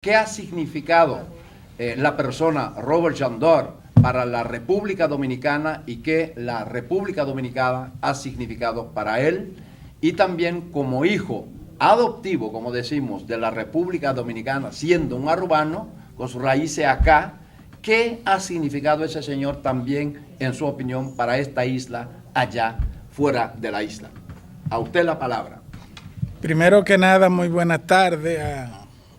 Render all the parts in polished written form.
¿Qué ha significado eh, la persona Robert Jandor para la República Dominicana y qué la República Dominicana ha significado para él? Y también como hijo adoptivo, como decimos, de la República Dominicana, siendo un arubano, con sus raíces acá, ¿qué ha significado ese señor también, en su opinión, para esta isla allá fuera de la isla? A usted la palabra. Primero que nada, muy buena tarde a,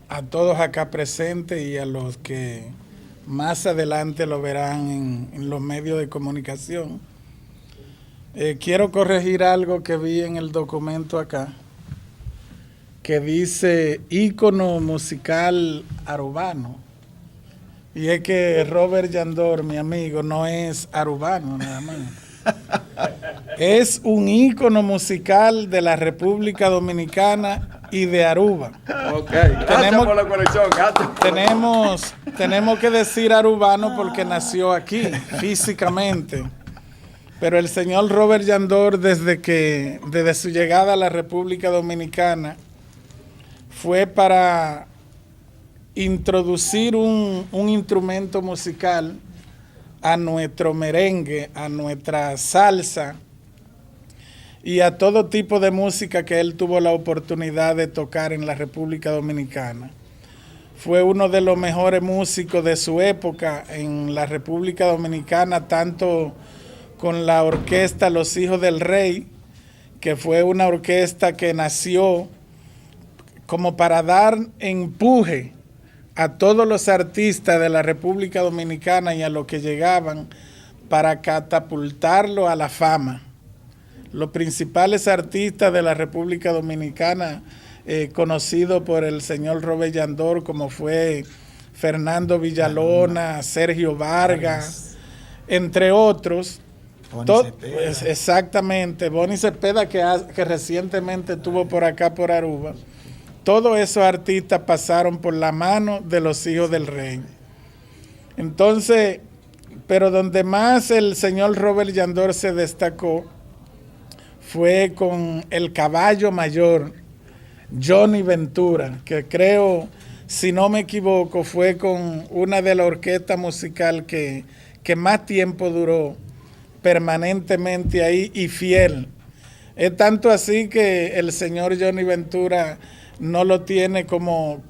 a todos acá presentes y a los que más adelante lo verán en, en los medios de comunicación. Eh, quiero corregir algo que vi en el documento acá, que dice ícono musical arubano. Y es que Robert Yandor, mi amigo, no es arubano nada más. Es un ícono musical de la República Dominicana y de Aruba. Ok, gracias Tenemos- por la conexión. Gracias por la- Tenemos, tenemos que decir arubano porque nació aquí, físicamente. Pero el señor Robert Yandor, desde que, desde su llegada a la República Dominicana, fue para introducir un, un instrumento musical a nuestro merengue, a nuestra salsa y a todo tipo de música que él tuvo la oportunidad de tocar en la República Dominicana. Fue uno de los mejores músicos de su época en la República Dominicana, tanto con la orquesta Los Hijos del Rey, que fue una orquesta que nació como para dar empuje a todos los artistas de la República Dominicana y a los que llegaban para catapultarlo a la fama. Los principales artistas de la República Dominicana, eh, conocidos por el señor Robert Yandor, como fue Fernando Villalona, Sergio Vargas, entre otros. Bonnie To- Cepeda. es- exactamente, Bonnie Cepeda que, ha- que recientemente estuvo por acá por Aruba. Todos esos artistas pasaron por la mano de los hijos del rey. Entonces, pero donde más el señor Robert Yandor se destacó fue con el caballo mayor, Johnny Ventura, que creo, si no me equivoco, fue con una de las orquestas musical que, que más tiempo duró permanentemente ahí y fiel. Es tanto así que el señor Johnny Ventura no lo tiene como,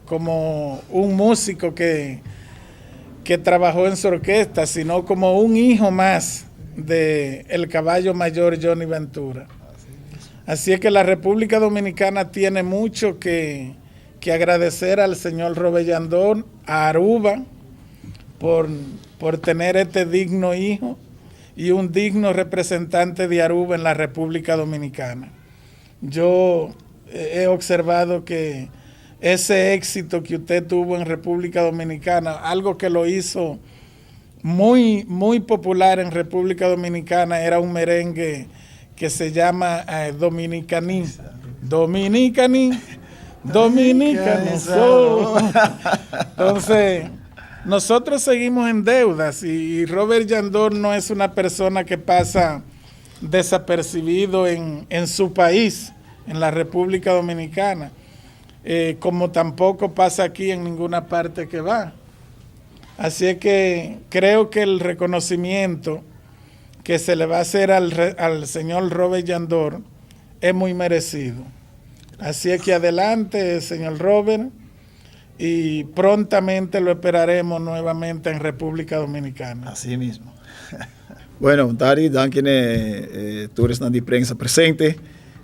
como un músico que, que trabajó en su orquesta, sino como un hijo más de el caballo mayor Johnny Ventura. Así es que la República Dominicana tiene mucho que, que agradecer al señor Robert Yandor, a Aruba, por, por tener este digno hijo y un digno representante de Aruba en la República Dominicana. Yo eh, he observado que ese éxito que usted tuvo en República Dominicana, algo que lo hizo muy, muy popular en República Dominicana, era un merengue que se llama eh, Dominicaní. Dominicaní, Dominicano soy. Entonces, nosotros seguimos en deudas y Robert Yandor no es una persona que pasa desapercibido en, en su país, en la República Dominicana, eh, como tampoco pasa aquí en ninguna parte que va. Así es que creo que el reconocimiento que se le va a hacer al, re- al señor Robert Yandor es muy merecido. Así es que adelante, señor Robert, y prontamente lo esperaremos nuevamente en República Dominicana. Así mismo. Bueno, Dari, danki na eh, tur esnan di prensa presente.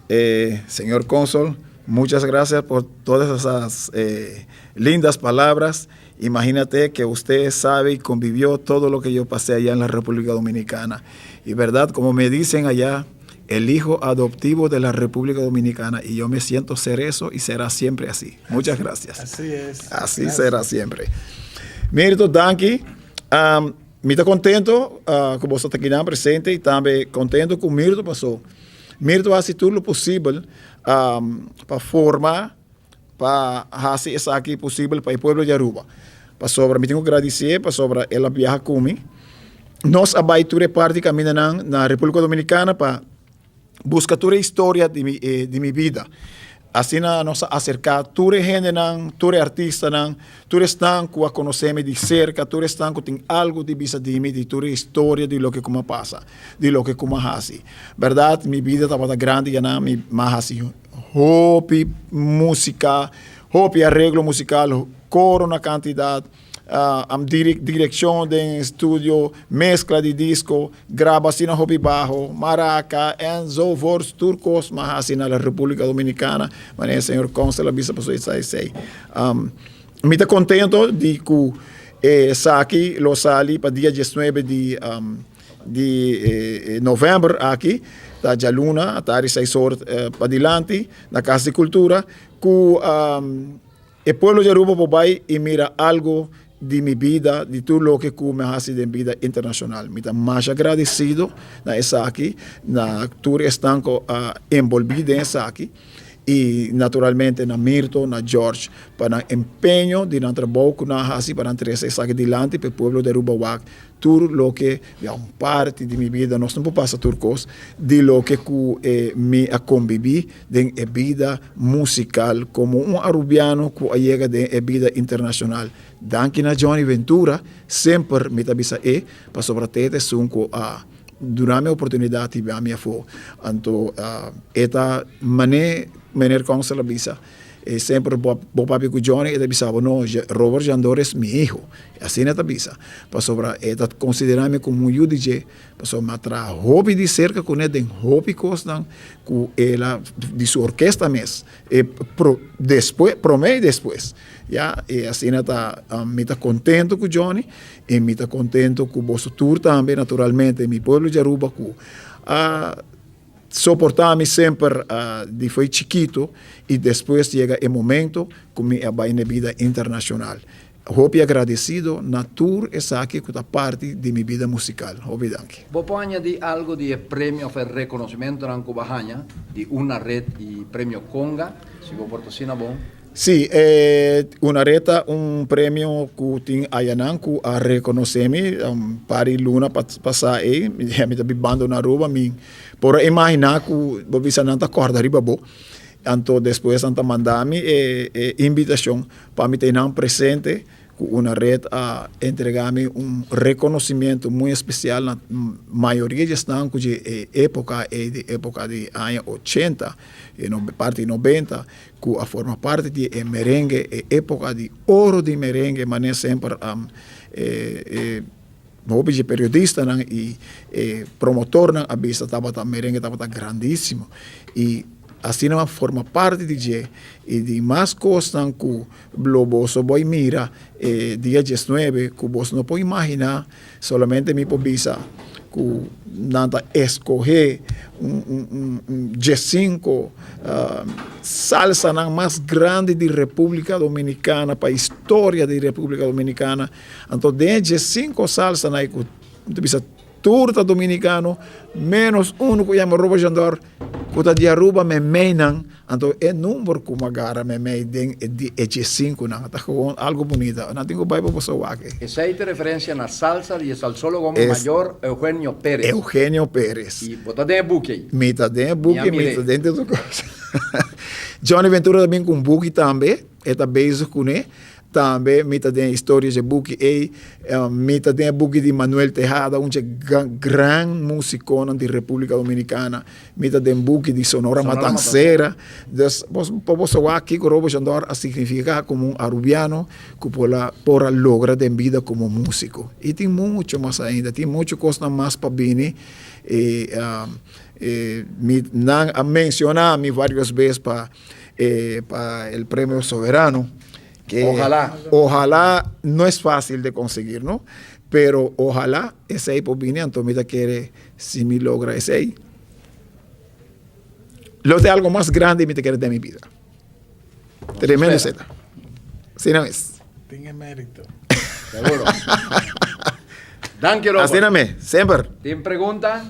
Eh, señor cónsul, muchas gracias por todas esas eh, lindas palabras. Imagínate que usted sabe y convivió todo lo que yo pasé allá en la República Dominicana. Y verdad, como me dicen allá, el hijo adoptivo de la República Dominicana. Y yo me siento ser eso y será siempre así. Muchas gracias. Así es. Así Gracias. será siempre. Mirto, danki. Um, mi ta kontentu uh, ku bo ta aki presente i tambe kontentu ku Mirto paso. Mirto a hasi tur lo posibel um, pa forma, pa hasi esaki posibel pa e pueblo di Aruba. Pasobra, mi tin ku gradisí, pasobra el a biaha ku mi. Nos a bai tur parti kaminda na, na Repúblika Dominikana pa buska tur e historia di mi, eh, di mi bida. Asina nos a aserká tur e hendenan, tur e artistanan, tur esnan ku a konosé mi di serka, tur esnan ku tin algu di bisa di mi, di tur e historia di loke ku mi a pasa, di loke ku mi a hasi. Bèrdat mi bida tabata grandi yanan, mi a hasi hopi músika, hopi areglo musikal, koro na kantidat. Direccion den studio, mezcla di disco, graba asina hopi baho, maraca enzovoorts tur cos m'a haci na la Republica Dominicana, manera señor Consul a bisa pasobra esai esei. Mi ta contento di cu esaki lo sali pa dia diesnuebe di di november aki, ta djaluna atari seis or padilanti na Cas di Cultura cu. E pueblo di Aruba por bai y mira algo di mi bida, di tur loke cu mi a haci den bida internacional. Mi ta masha agradecido na esaki, na tur esnan cu a envolvi den esaki y naturalmente na Mirto, na George pa nan empeño di nan trabou cu nan a haci pa nan trece esaki dilanti pa e pueblo di Aruba wak tur loke ya un parti di mi bida, nos no por pasa tur cos, di loke cu mi a conbibi den e bida musical como un Arubiano cu a yega den e bida internacional. Danki na Johnny Ventura, semper mi ta bisa e, pasobra te ta esun cu a duna mi oportunidad di bia mi afo. Anto e ta mane meneer Council a bisa. E semper bo bo papia ku Johnny e ta bisa bo no Robert Jandor es mi hijo asina e ta bisa pasobra e ta konsidera mi komo un yu di dje pasobra mi a traha hopi di serka kuné den hopi kosnan ku el a di su orkesta mes e pro despues promé i despues ya i asina ta mi ta kontento ku Johnny i mi ta kontento ku boso tur tambe naturalmente mi pueblo di Aruba ku a Soportá mi semper di foi chikito y despues yega e momento cu mi a bay na e bida internacional. Hopi agradecido na tur esaki cu ta parti di mi bida musical. Hopi danki. Bo por añadi algo di e premio of e reconocimentonan cu bo a haña di Una Red y Premio Conga, si bo por ta asina bon? Sí, e una red ta un premio ku tin ayanan ku a rekonosé mi un par di luna pasá ei. Mi ta bibando na Aruba, mi por a imaginá ku bo bisa nan ta kòrda riba bo. Anto despues nan ta manda mi e e invitashon pa mi ta einan presente ku una red a entrega mi un reconocimiento muy especial na mayoria di esnan ku dje e epoca ei di epoca di aña ochenta i parti di nobenta ku a forma parti di e merengue e epoca di oro di merengue manera semper e hopi dje periodistanan i e promotornan a bisa tabata merengue tabata grandisimo i asina nan a forma parti di dje i di mas kosnan ku lo boso bo mira e dia diesnuebe ku boso no por imaginá solamente mi por bisa ku nan ta eskohé un un un diesinku salsanan mas grandi di Repúblika Dominikana pa historia di Repúblika Dominikana anto den e diesinku salsanan ei ku mi ta bisa Tur ta dominicano, menos uno cu yama Robert Jandor, cu ta di Aruba memey nan, anto e number cu mi gara memey den e di e diesinconan ta gewoon algo bunita, nan tin cu bay pa boso wak e. Esey ta referencia na salsa di e salsologo mayor Eugenio Perez. Eugenio Perez. Y bo ta den e buki ey. Mi ta den e buki, mi ta den tur cos. Johnny Ventura ta bin cu un buki tambe, e ta bezig cune. Tambe mi ta den historia dje buki ei. Mi ta den e buki di Manuel Tejada, un dje gran musiconan di Republica Dominicana. Mi ta den buki di Sonora Matancera. Dus pa boso wak kiko Robo Jandor a significa como un Arubiano cu por a por a logra den bida como musico. Y tin mucho mas ainda, tin mucho cosnan mas pa bini. Y mi nan a menciona mi varios bes pa pa el Premio Soberano. Que ojalá. Ojalá no es fácil de conseguir, no? Pero ojalá esey por bini, anto mi ta kere si mi logra esey, lo ta algo mas grande mi ta kere den mi bida. Tremendo seta. Asina mes. Tin e mérito. Seguro. Danki, Robert. Asina mes, semper. Tin pregunta?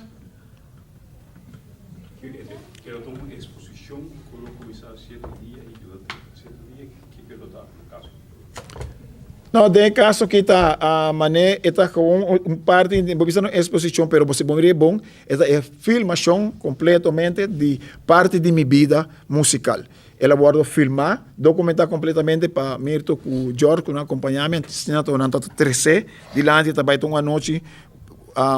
Kero ta un exposicion cu lo cuminsa cierto dia y dura cierto dia? Kico lo ta na caso? No, den e kaso aki ta manera e ta gewoon un parti, bo bisa no eksposishon, pero bo si bo mira e bon, e ta e filmashon kompletamente di parti di mi bida musikal. El a wòrdu filmá, dokumentá kompletamente pa Mirto ku George ku nan akompañá mi, asina nan ta tresé dilanti ta bai ta un anochi,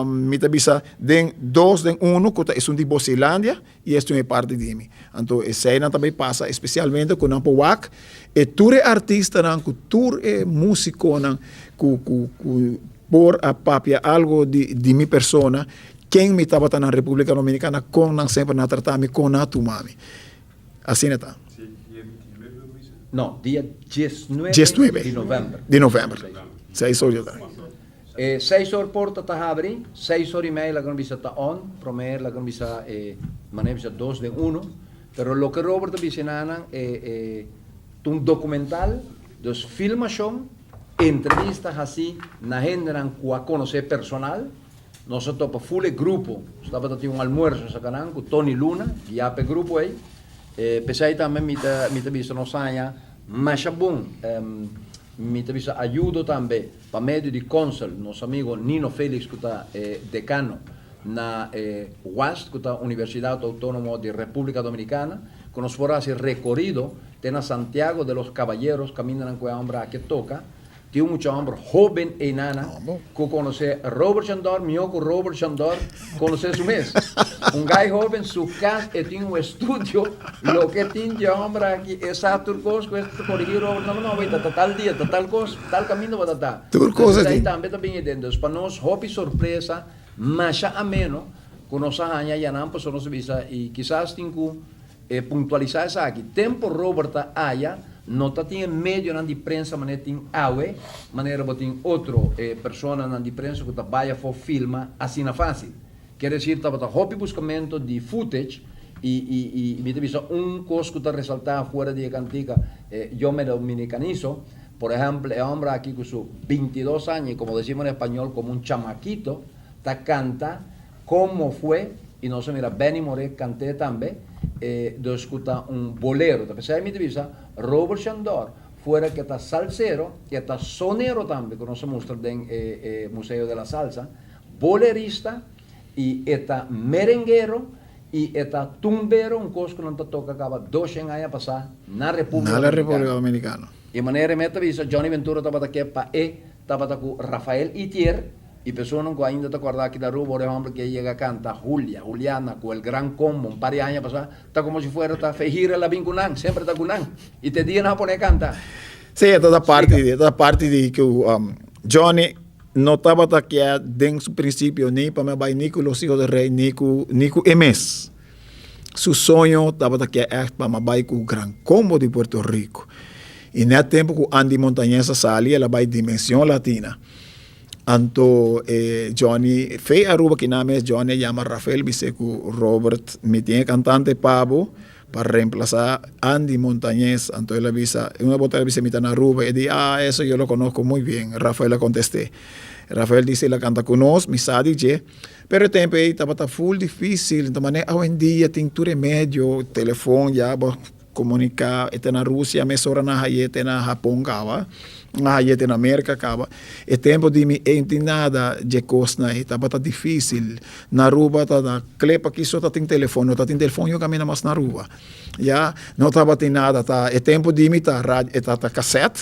mi ta bisa den dos den uno ku ta esun di Boselandia i esun e parti di mi. Anto eseinan ta bai pasa espesialmente ku nan por wak e tur e artistanan ku tur e músikonan ku ku ku por a papia algo di di mi persona, ken mi tabata na Repúblika Dominikana, kon nan semper nan a trata mi, kon nan a tuma mi. Asina ta. No, dia 19 19 di november. Di november. Seis or ta. E 6 or porta ta habri, 6 or y media laga bisa ta on, prome laga bisa e manera bisa dos den uno. Pero loke Robert a bisa nan e un documental, dus filmacion, entrevista asina na hendenan cu a conoce personal. Nos a topa full e grupo. Tabata tin un almuerzo sacanan cu Tony Luna, guia pa e grupo ey. Pesey tambe mi ta bisa nos aña masha bon. Mi ta bisa ayudo tambe pa medio di consul, nos amigo Nino Felix cu ta decano na UASD, cu ta Universidad Autónoma di República Dominicana, cu nos por haci recorido te na Santiago de los Caballeros, caminda cu e homber aki toca. Tin mucho homber hoben einan cu conoce Robert Chandor, miho cu Robert Chandor conoce su mes. Un guy hoben, su cas, e tin un estudio, loke tin di homber aki, e sa tur cos, cu corigi Robert, no, no, wait, ta tal dia, ta tal cos, tal camino ba ta. Tur cos Entonces, ey tambe ta bin den. Dus pa nos, hopi sorpresa, masha ameno, cu nos a haña yanan, paso nos bisa, y kisas tin cu puntualisa esaki. Tempo Robert ta aya, no ta tin medionan di prensa manera tin awe, manera bo tin otro personanan di prensa cu ta baya for filma asina facil. Kier decir, tabata hopi buscamento di footage y mi ta bisa un cos cu ta resalta fuera di e cantica "Yo me dominicanizo". Por ehempel, e homber aki cu su 22 aña, y como decimos en español, como un chamaquito, ta canta "Cómo fue", y nos mira Benny More cante tambe, dus cu ta un bolero. Ta pesey mi ta bisa, Robert Chandor, fuera cu ta salsero, cu ta sonero tambe, cu nos a mustra den Museo de la Salsa, bolerista, y e ta merenguero, y e ta tumbero, un cos cu nan ta toca caba 200 aña pasa na República Na la República Dominicana. Y manera mi ta bisa, Johnny Ventura tabata aki pa e, tabata cu Rafael Itier, y persona cu ainda ta corda aki na Aruba, por ehempel, cu yega canta "Julia, Juliana", cu el Gran Combo, un par di aña pasa, ta como si fuera ta Fejira la bin cu nan, semper ta cu nan. Y te dia nan pone canta. Si, ta parti di cu Johnny no tabata aki den su principio ni pa mi bay ni cu Los Hijos del Rey ni cu MS. Su soño tabata cu echt pa mi bay cu Gran Combo di Puerto Rico. Y na tempo cu Andy Montañez a sali, el a bay Dimension Latina. Anto Johnny, fe Aruba cu na mes Johnny yama Rafael, bisa cu Robert, mi tin cantante pa bo pa reemplasa Andy Montañez. Anto el a bisa, un bota el a bisa mi ta na Aruba, y di, "Ah, eso yo lo conozco muy bien", Rafael a contesté. Rafael dice, el a canta cu nos, mi sa DJ, pero e tempo ey tabata full dificil, anto manera hoy en dia tin tur medio, telefon ya, bo comunica, e na Rusia, mesora nan hay'e na Japon caba, nan hay'e na America caba. E tempo di mi no tin nada di cos na tabata dificil. Na Aruba ta na klepa aki so ta tin telefon, no ta tin telefon yo camina mas na Aruba. Ya, no tabata tin nada, ta e tempo di mi ta radio, ta cassette,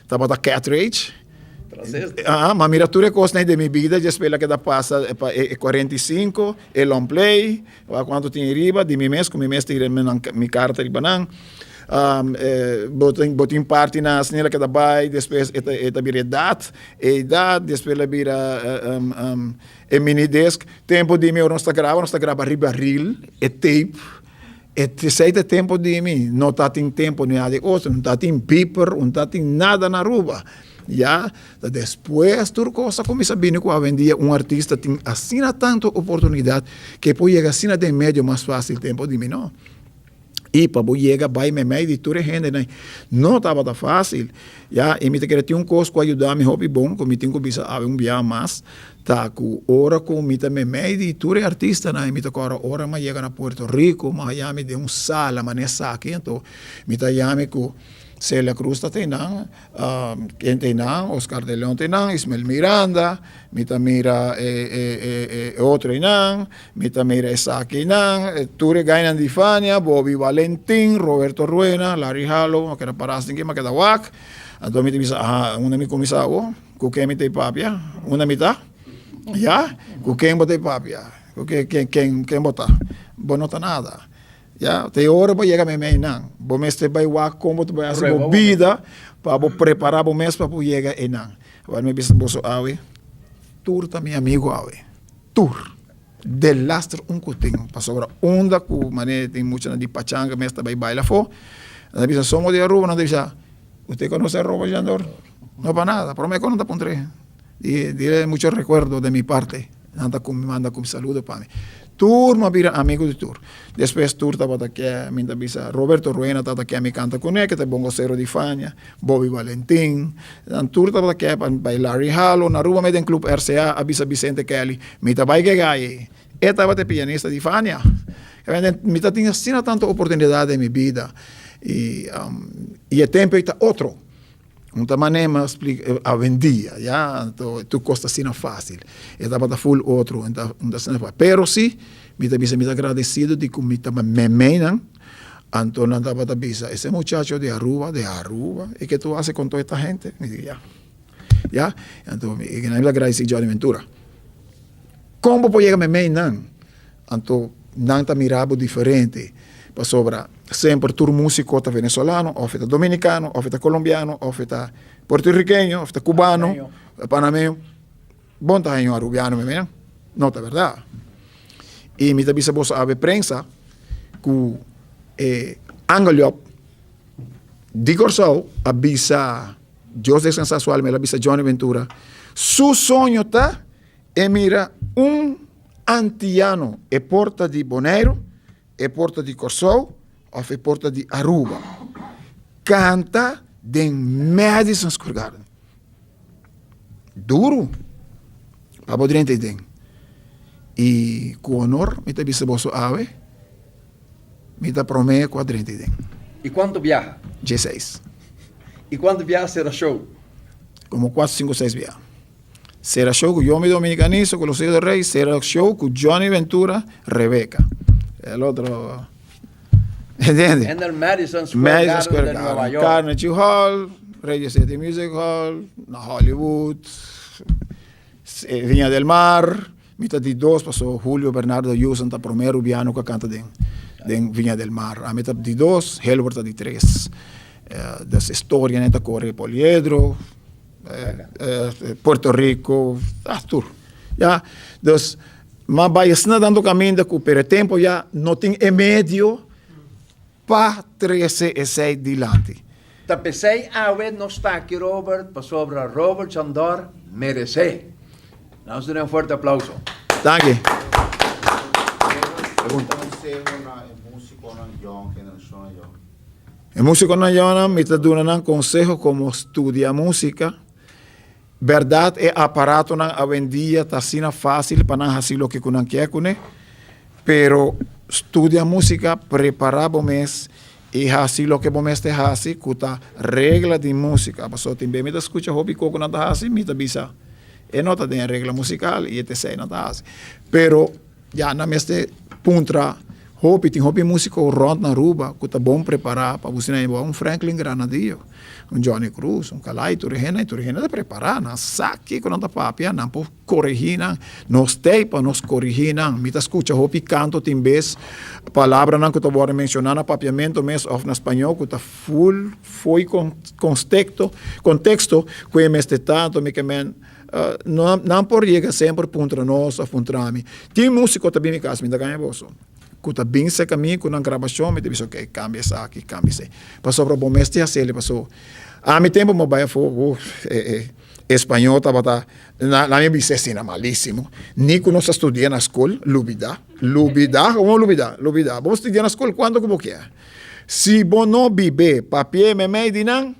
tabata cartridge. Ah, ma mira tur e cos di mi bida, ya spela cu ta pasa pa e 45, e long play, cuanto tin riba, di mi mes, cu mi mes tira mi carta riba nan. Bo tin parti na snela cu ta bay, despues e ta bira edad, despues el bira e mini disc. Tempo di mi ora nos ta graba riba reel, e tape, e esey ta tempo di mi, no ta tin tempo ni nada di otro, no ta tin beeper, no ta tin nada na Aruba. Ya, despues tur cos a cuminsa bini cu hoy en dia un artista tin asina tanto oportunidad cu por yega asina den medio mas facil. Tempo di mi no. Y pa bo yega bay memey di tur hende no tabata facil. Ya, y mi ta kere tin un cos cu a yuda mi hopi bon, cu mi tin cu bisa awe un bia mas, ta cu ora cu mi ta memey di tur artistanan, mi ta cora ora mi yega na Puerto Rico, mi haya mi den un sala, manera esaki, anto mi ta yami cu Celia Cruz ta teinan, ken teinan, Oscar de Leon teinan, Ismael Miranda, mi ta mira e e e e otro einan, mi ta mira esaki einan, tur e gainan di Fania, Bobby Valentin, Roberto Ruena, Larry Harlow, a keda para asin aki, mi a keda wak. Anto mi ta bisa, aha, unda mi kuminsá awo? Ku ken mi ta e papia? Unda mi ta? Ya? Ku ken bo ta e papia? Ku ken ken ken ken bo ta? Bo no ta nada. Ya, te ora bo yega meimei nan. Bo mester bai wak kon bo ta bai hasi bo bida pa bo prepará bo mes pa bo yega einan. Awor mi bisa boso awe, tur ta mi amigu awe. Tur. Delaster un ku tin. Pasobra unda ku manera tin muchanan di pachanga mes ta bai baila afó, nan ta bisa somos di Aruba, nan ta bisa, usted conoce Aruba Jandor? No pa nada, prome ku nan ta puntr'é. Di dile mucho recuerdo de mi parte. Nan ta cu manda cu saludo pa mi. Tur mi a bira amigo di tur. Despues tur tabata ke, mi ta bisa Roberto Ruena tabata ke mi canta cune, ke ta e bongosero di Fania, Bobby Valentin. Nan tur tabata ke pa bay Larry Harlow. Na Aruba mi den Club RCA a bisa Vicente Kelly, mi ta bay ke gay ey. E tabata e pianista di Fania. Mi ta tin asina tanto oportunidad den mi bida. Y, y e tempo ey ta otro. Un ta manera mi a splika awendia ya anto tur kos ta asina fásil e tabata ful otro un ta un ta asina fásil pero si mi ta bisa mi ta agradesido di ku mi ta memeinan anto nan tabata bisa ese muchacho di Aruba de Aruba y ke tu hase kon tur esta hente mi di ya ya anto mi ta agradesi Johnny Ventura kon bo por yega memeinan Anto nan ta mira bo diferente, pasobra semper tur musico ta venezolano, of e ta dominicano, of e ta colombiano, of e ta puertorriqueño, of ta cubano, panameño. Bon ta haña un arubiano mi mira? No ta berdad. Y mi ta bisa boso awe prensa cu e Angeliop di Corsou a bisa, Dios descansa su alma, el a bisa Johnny Ventura, su soño ta E mira un antiano e por ta di Boneiru, e por ta di Kòrsou òf e por ta di Aruba kanta den Madison Square Garden. Duru pa bo drenta ei den. I ku honor mi ta bisa boso awe, mi ta promé ku a drenta ei den. I kuantu biaha? Dieseis. I kuantu biaha sera show? Komo kuatro, sinku, seis biaha. Sera show cu Yomi Dominicanizo cu Los Hijos del Rey, sera show cu Johnny Ventura, Rebeca. El otro, entiende? En el Madison Square Madison Garden Square de Nueva Garden, York. Carnegie Hall, Radio City Music Hall, na Hollywood, Viña del Mar. Mi ta di dos paso Julio Bernardo Yusan ta prome rubiano cu a canta den, den Viña del Mar. Ami ta di dos, Hilbert ta di tres. Dus e storia nan ta core Poliedro. Puerto Rico, ah, tur. Ya, dus, ma bai asina tanto caminda cu pero e tempo ya no tin e medio pa trece esey dilanti. Ta p'esey awe nos ta aki Robert pasobra Robert Chandor merece. Nos duna un fuerte aplauso. Danki. Pregunta. Conseho na e musiconan yong, generacionnan yong. E músikonan yonan mi ta duna nan konseho komo studia músika. Bèrdat e aparatonan awendia ta asina fásil pa nan hasi loke ku nan kier kuné, pero studia músika, prepará bo mes i hasi loke bo mester hasi ku ta regla di músika. Pasobra tin bes mi ta skucha hopi kos ku nan ta hasi, mi ta bisa e no ta den e regla musikal i e ta esei nan ta hasi. Pero Ya nan mester puntra hopi, tin hopi musico rond na Aruba cu ta bon prepara pa busina e un Franklin Granadillo, un Johnny Cruz, un Calai, tur e hende, tur e hende ta prepara, nan sa kico nan ta papia, nan por coregi nan, nos t'ey pa nos coregi nan, mi ta scucha hopi canto tin bes palabranan cu ta wordo menciona na papiamento mes of na spañol cu ta full fo'i contexto, contexto cu e mester ta, anto mi ke men. Nan por yega semper puntra nos of puntra mi. Tin musico ta bin mi cas, mi ta gaña boso, cu ta bin cerca mi cu nan grabacion, mi ta bisa ok, cambia esaki, cambia esey. Pasobra bo mes tin haciel, paso ami tempo mi a bay afo, uf, e español tabata, nan mi bisa asina malisimo, ni cu nos a studia na school, lubida, lubida, como lubida, lubida, bo studia na school cuanto cu bo kier, si bo no bibe papia memey di nan,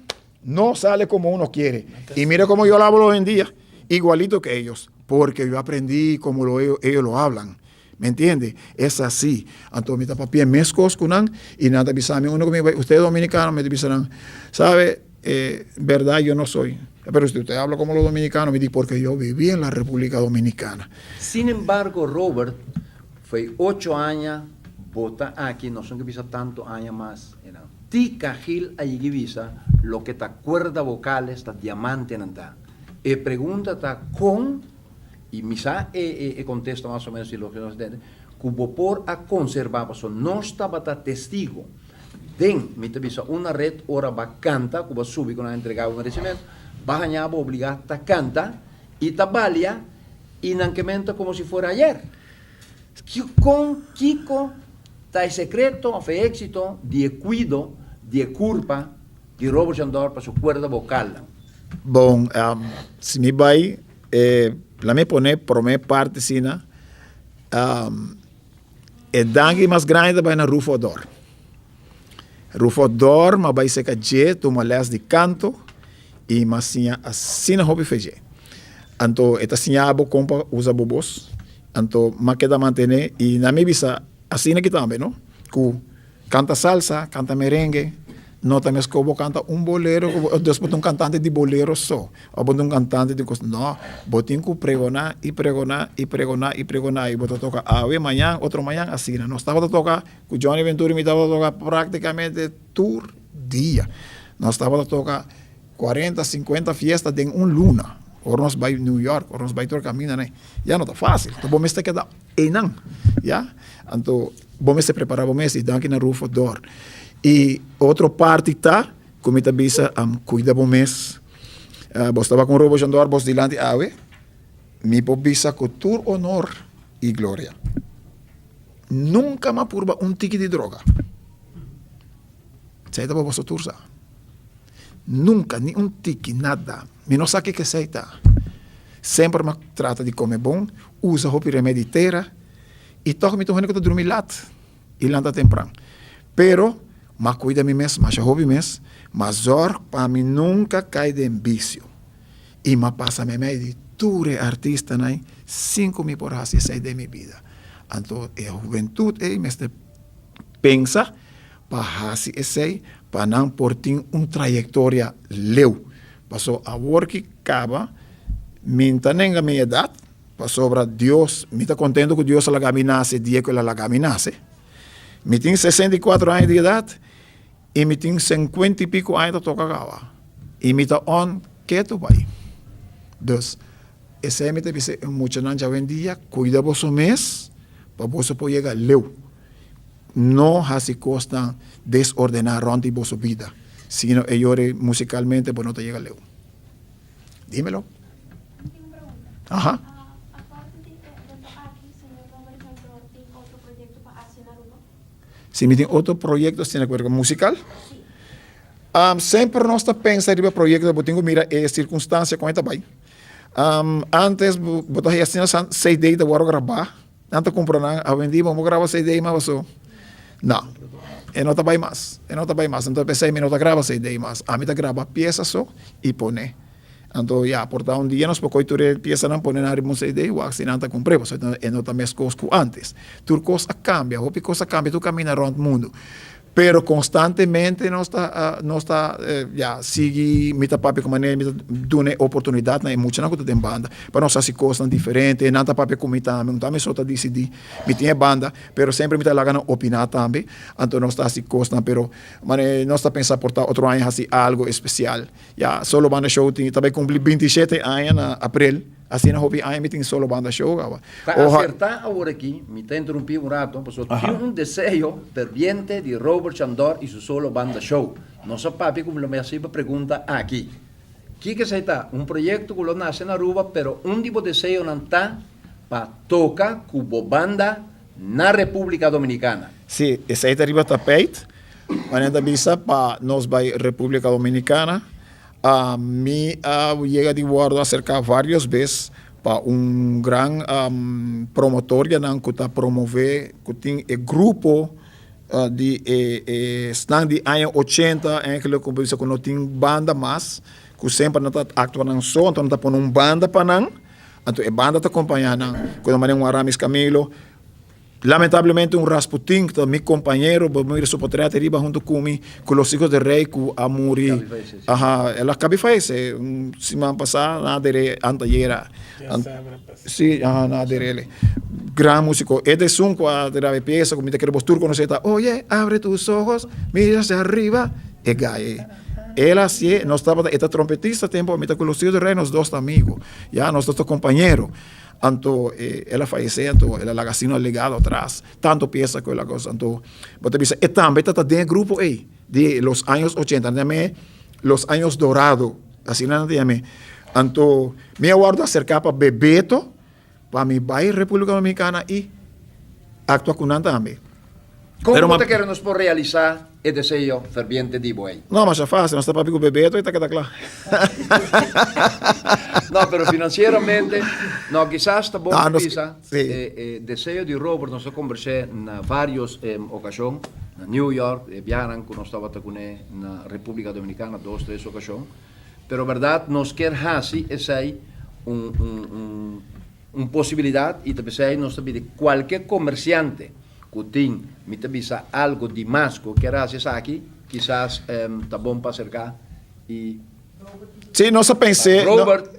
No sale como uno quiere. Y mira como yo lo hablo hoy en día, igualito que ellos, porque yo aprendí como lo, ellos, ellos lo hablan. Me entiende? Es así. Anto mi ta papia meskos ku nan i nan ta bisa mi uno ku mi bai, usted es dominicano? Mi ta bisa nan, sabe, eh, berdad yo no soy. Pero si usted habla como los dominicanos, mi di, porque yo viví en la República Dominicana. Sin embargo, Robert, Fo'i ocho aña bo ta aki, nos no ke bisa tantu aña mas enan. Tika Gil a yigi bisa loke ta cuerda vocales ta diamantenan ta. E pregunta ta con, y mi sa e e contesta mas o menos di loke nos a tende, cu bo por a conserva pasobra nos tabata testigo den, mi ta bisa una red ora ba canta cu bo a subi cu nan a entrega bo merecimento, ba haña bo obliga ta canta y ta balia y nan ke menta como si fuera ayer. Kon kiko ta e sekreto òf e éksito di e kuido di e kurpa di Robert Jandor pa su kuerda vokalnan? Bon, si mi bai, la mi pone prome parti asina, e danki mas grandi ta bai na Rufo Ador. Rufo Ador m'a bai seka dje tuma les di kanto i m'a siña asina hopi fe dje. Anto e ta siña bo kon pa usa bo bos. Anto m'a keda mantené i nan mi bisa asina aki tambe no, ku kanta salsa, kanta merengue no ta meskos bo kanta un bolero ku bo dus bo ta un kantante di bolero so òf bo ta un kantante di kos no, bo tin ku pregoná i pregoná i pregoná i pregoná i bo ta toka awe mañan otro mañan asina. Nos tabata toka ku Johnny Ventura i mi tabata toka práktikamente tur dia. Nos tabata toka Cuarenta, cincuenta fiesta den un luna. Ora nos bai New York, ora nos bai tur caminda nai, ya no ta facil. Anto bo mester keda einan, ya. Anto bo mester prepara bo mes y danki na Rufo Dor. Y otro parti ta cu mi ta bisa, cuida bo mes. Bo staba con Robo Jandor bos dilanti awe, mi por bisa cu tur honor y gloria, nunca mi a purba un tiki di droga. Esei ta pa boso tur sa. Nunka, ni un tiki, nada. Mi no sa kiko esei ta. Semper mi a trata di kome bon, usa hopi remedi di tera, i tòg mi ta un hende ku ta drumi lat i lanta tempran. Pero, mi a kuida mi mes masha hopi mes, mi a zòrg pa mi nunka kai den bisio. I mi a pasa meimei di tur e artistanan sin ku mi por hasi esei den mi bida. Anto e hubentut ei mester pensa pa hasi esei pa nan por tin un trayektoria leu. Paso awor ki kaba mi ta nenga mi edat pasobra Dios, mi ta kontento ku Dios a laga mi nase dia ku el a laga mi nase. Mi tin 64 aña di edat i mi tin sinkuenta i piko aña ta toka kaba i mi ta on ketu bai. Dus esei mi ta bisa e muchanan djawendia kuida boso mes pa boso por yega leu. No hasi kosnan desordená rònt di boso bida, sino e yori musikalmente bo no ta yega leu. Dímelo. Mi tin un pregunta. Aha. Aparte di e evento aki, señor Robert Jandor tin otro proyekto pa hasi na Aruba? Si mi tin otro proyekto asina ku musikal? Si. Semper nos ta pensa riba proyekto, bo tin ku mira e sirkunstansia kon e ta bai. Antes bo ta haya asina CD ta wòrdu grabá. Nan ta cumpra nan awendia bo graba CD mas paso no e no ta bay mas e no ta bay mas anto pesey mi no ta graba CD mas ami ta graba pieza so y pone anto ya por ta un dia nos por coy tur e piezanan pone nan riba un CD wak si nan ta cumpre pasobra e no ta mescos cu antes tur cos a cambia hopi cos a cambia tur caminda rond mundo. Pero constantemente nos ta nos ta ya sigui mi ta papia cu manera mi ta duna e oportunidad na e muchanan cu ta den banda pa nos haci cosnan diferente nan ta papia cu mi tambe un ta mi so ta dicidi mi tin e banda pero semper mi ta laga nan opina tambe anto nos ta haci cosnan pero manera nos ta pensa por ta otro aña haci algo especial ya solo banda show tin ta bay cumpli 27 aña na april. Asina hopi aña mi tin solo banda show caba. Ta asertá awor aki, mi ta interumpí un rato, pasobra tin un deseo ferviente di Robert Chandor i su solo banda show. Nos a papia ku mi lo mi hasi pa pregunta aki. Kiko esei ta? Un proyekto ku lo nase na Aruba, pero un di bo deseonan ta pa toka ku bo banda na Repúblika Dominikana. Sí, esei ta riba tapijt. Manera ta bisa pa nos bai Repúblika Dominikana. Mi a yega di wòrdu aserká vários bes pa un gran promotorianan ku ta promové ku tin e grupo di e esnan di aña ochenta eigenlijk ku bisa ku no tin banda mas ku semper nan ta aktua nan so anto nan ta pone un banda pa nan anto e banda ta kompañá nan ku ta manera un Aramis Camilo. Lamentablemente un Rasputin, ta mi compañero, bo mira su potret ariba hunto cu mi, cu los hijos del rey cu a muri. Aha, el a cabi fayece un siman pasa, na dere antayera. Si, aha, na derele. Gran musico. E ta esun cu a graba e pieza cu mi ta kere bos tur conoce ta, Oye, abre tus ojos, mira hacia arriba. E guy ey. El a hacié, nos tabata, e ta trompetista tempo, mi ta cu los hijos del rey, nos dos ta amigo. Ya, nos dos ta compañero. Anto el a fayesé, anto el a laga asina un legado atras, tanto pieza ku el a gosa. Anto bo ta bisa e tambe ta ta den e grupo ei di los años ochenta, nan ta yam'é los años dorado, asina nan ta yam'é. Anto mi a wòrdu aserká pa Bebeto pa mi bai Repúblika Dominikana i aktua ku nan tambe. Kon bo ta kere nos por realisá e deseo ferviente di bo ei? No, masha fácil. Nos ta papia ku Bebeto i ta keda kla. No, pero financieramente, no, kisas ta bon bisa e deseo di Robert, nos a kombers'é na vários okashon, na New York, e biahanan ku nos tabata kuné na Repúblika Dominikana, dos, tres okashon. Pero bèrdat nos kier hasi esei un, un, un, un posibilidat i ta p'esei nos ta pidi kualke komersiante ku tin, mi ta bisa algo di mas ku kier hasi esaki, kisas ta bon pa aserká i. Sí, nos a pens'é. Robert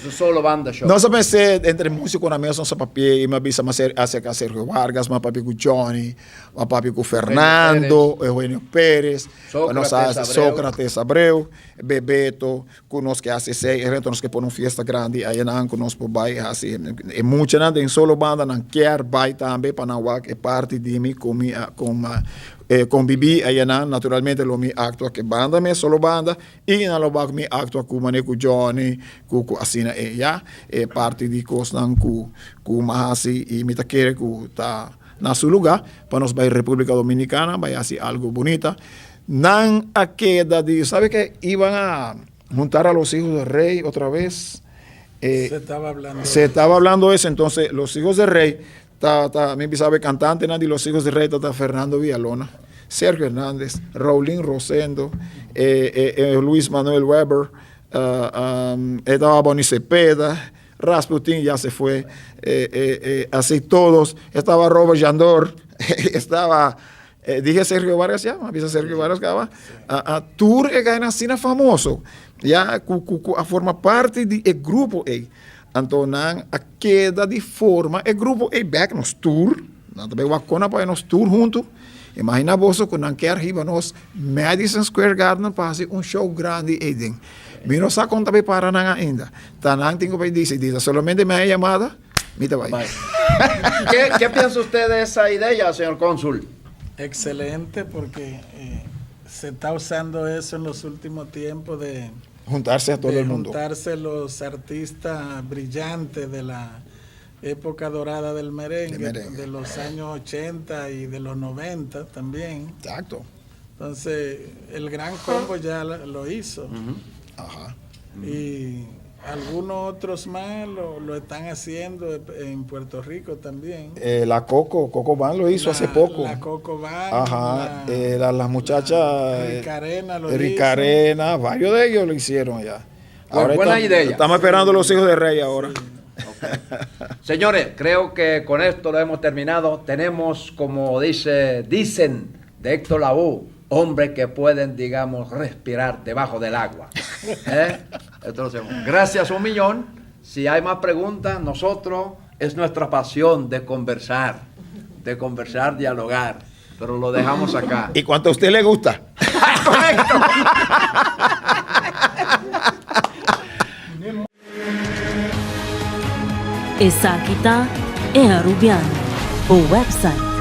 su solo banda show. Nos a pens'é entre músikonan mes nos a papia i mi a bisa mi a aserká Sergio Vargas, mi a papia ku Johnny, mi a papia ku Fernando, Eugenio Perez, Sócrates Abreu, Bebeto, Ku nos ke hasi esei, e rento nos ke pone un fiesta grandi ayanan ku nos por bai hasi. E muchanan den solo banda nan kier bai tambe pa nan wak e parti di mi ku mi a konbibí ayanan. Naturalmente lo mi aktua ku e banda mes, solo banda, i nan lo wak mi aktua ku manera ku Johnny, ku ku asina e ya. E parti di kosnan ku ku mi a hasi i mi ta kere ku ta na su lugá pa nos bai Repúblika Dominikana bai hasi algu bunita. Nan a keda di, sabe ke iban a juntar a los hijos del rey otra vez. Eh, se estaba hablando. Se estaba hablando eso, entonces los hijos del rey, ta, ta, mi sabe cantante de los hijos del rey, ta, ta Fernando Villalona, Sergio Hernández, Raulín Rosendo, eh, eh, eh Luis Manuel Weber, uh, um, estaba Bonnie Cepeda, Rasputin ya se fue, eh, eh, eh, así todos, estaba Robert Yandor, estaba Dije Sergio Vargas ya, a bisa Sergio Vargas caba. A, a tur e gainan asina famoso, ya, ku, ku, ku a forma parti di e grupo ei. Anto nan a keda di forma e grupo ei bek nos tur, nan ta bai wak kon a pone nos tur huntu. Imagina boso ku nan kier hiba nos Madison Square Garden pa hasi un show grandi ei den. Mi no sa kon ta bai para nan ainda. Ta nan tin ku bai disidí. Ta solamente mi a yamada. Mi ta bai. ¿Qué, ¿Qué piensa usted de esa idea, señor cónsul? Excelente, porque eh, se está usando eso en los últimos tiempos de juntarse a todo de el mundo. Juntarse los artistas brillantes de la época dorada del merengue, De merengue. de los años 80 y de los 90 también. Exacto. Entonces, el gran combo ya lo hizo. Ajá. Y algunos otros más lo, lo están haciendo en Puerto Rico también. Eh, la Coco, Coco Van lo hizo La- hace poco. La Coco Van. Ajá. La, eh, la- las muchachas. la eh, Rica Arena lo Rica hizo. Arena, varios de ellos lo hicieron ya. Pues buena idea. Estamos esperando los hijos de rey ahora. Señores, creo que con esto lo hemos terminado. Tenemos, como dice, dicen de Héctor Lavoe, hombres que pueden, digamos, respirar debajo del agua. ¿Eh? Esto lo hacemos. Gracias un millón. Si hay más preguntas, nosotros es nuestra pasión de conversar, de conversar, dialogar. Pero lo dejamos acá. Y cuanto a usted le gusta. Correcto. Esaki ta E Arubiano, bo website.